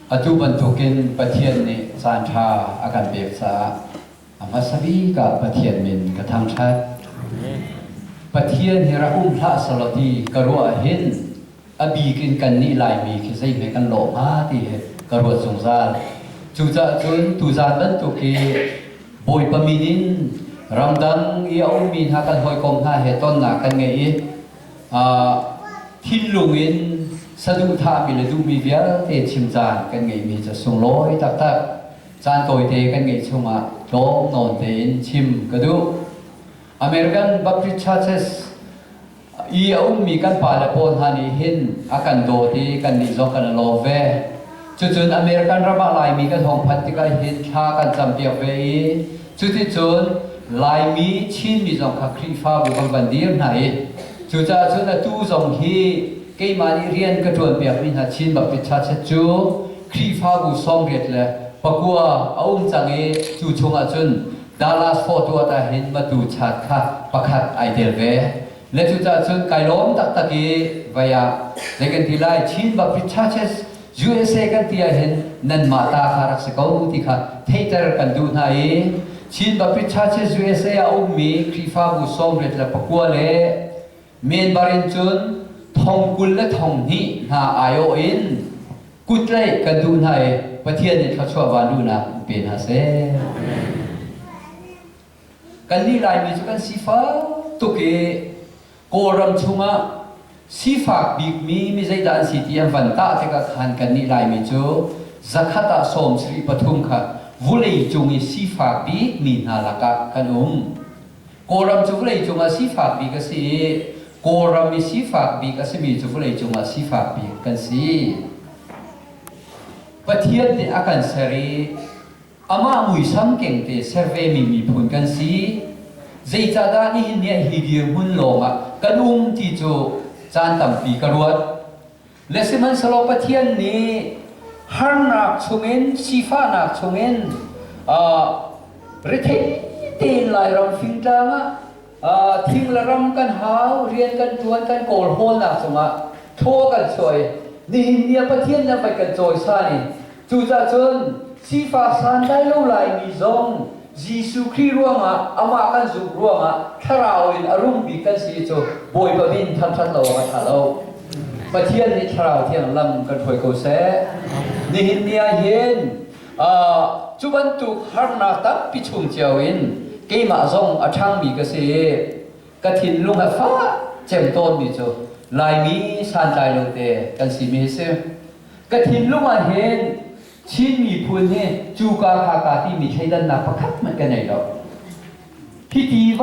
Atu bantukin Pathian nih caanṭha a kan pek caah a hmasa bik ah Pathian min ka thangṭhat. Pathian hi rak um hlah selaw ti ka ruah ahhin a bik in kannih Laimi khi zeihme kan lawh hnga ti hi ka ruat zungzal. Cucaah cun tuzaan bantuk hi Bawipa min in ramdang i a ummi hna kan hawikom hna he tonnak kan ngei i thinlung in saduhthahmi le duhmi vialte chim caan kan ngeihmi cu sunglawi taktak. Caan tawite kan ngeih chungah tlawm nawn tein chim ka duh. American Baptist Churches i a ummi kan pale pawl hna nih hin a kan dawt i kannih zong kan i lawm ve. Cucun American ram ah Laimi kan hong phanh tikah hin thla kan campiak ve i cuticun Laimi Chinmi zong kha Khrihfabu kan van dir hna i cucaah cun atu zong hi keimah nih rian ka ṭuanpiakmi hna Chin Baptist Church cu Khrihfabu 99 a um cang i cu chungah cun Dallas Fort Worth ah hin Matu chat kha pakhat ai tel ve. Le cucaah cun kai lawm taktak i vai ah zei kan ti lai Chin Baptist Churches USA kan ti ah hin nanmah ta kha rak si ko ti kha theihter kan duh hna i Chin Baptist Churches USA ah a ummi Khrihfabu 89 le member in cun thong kul le thong hnih hna aiawh in kutlaih kan duh hna i Pathian nih thluachuah van duhnak in pe hna seh. Kannih Laimi cu kan sifak tuk i Kawlram chungah sifak bikmi mi zeidah an si ti an van tah tikah khan kannih Laimi cu zakhat ah 73 kha vulei cung i sifak bikmi hna lakah kan um. Kawlram cu vulei cungah sifak bik a si i Kawlram i sifak bik a simi cu vulei cungah sifak bik kan si. Pathian nih a kan ser i Amah muisam kengte ser vemi miphun kan si. Zeicahdah nihin ni ah hi dirhmun lawngah kan um ti cu caan tampi ka ruat. Le sihmanhsehlaw Pathian nih harnak chungin, sifahnak chungin, uh, rethei tein Lairam fingtlang ah uh, thing le ram kan hau, rian kan ṭuan, kan kawl hawlnak cungah thaw kan chuah i nihin ni ah Pathian nih a kan cawisan i Cucaah cun sifak santlai lo Laimi zong Jesuh Khrih ruangah amah kan zumh ruangah thlarau in a rum bik kan si cu Bawipa min thangṭhat lo awk a ṭha lo. Pathian nih thlarau thiang lam kan hruai ko seh. Nihin ni ah hin cu bantuk harnak tampi chung cio in keimah zong a ṭhangmi ka si i ka thinlung a fah cem tawnmi cu Laimi santlai lo te kan simi hi si. Ka thinlung ah hin Chin miphun hi cuka khaka timi thleidannak pakhat hmanh ka nei lo. Hiti.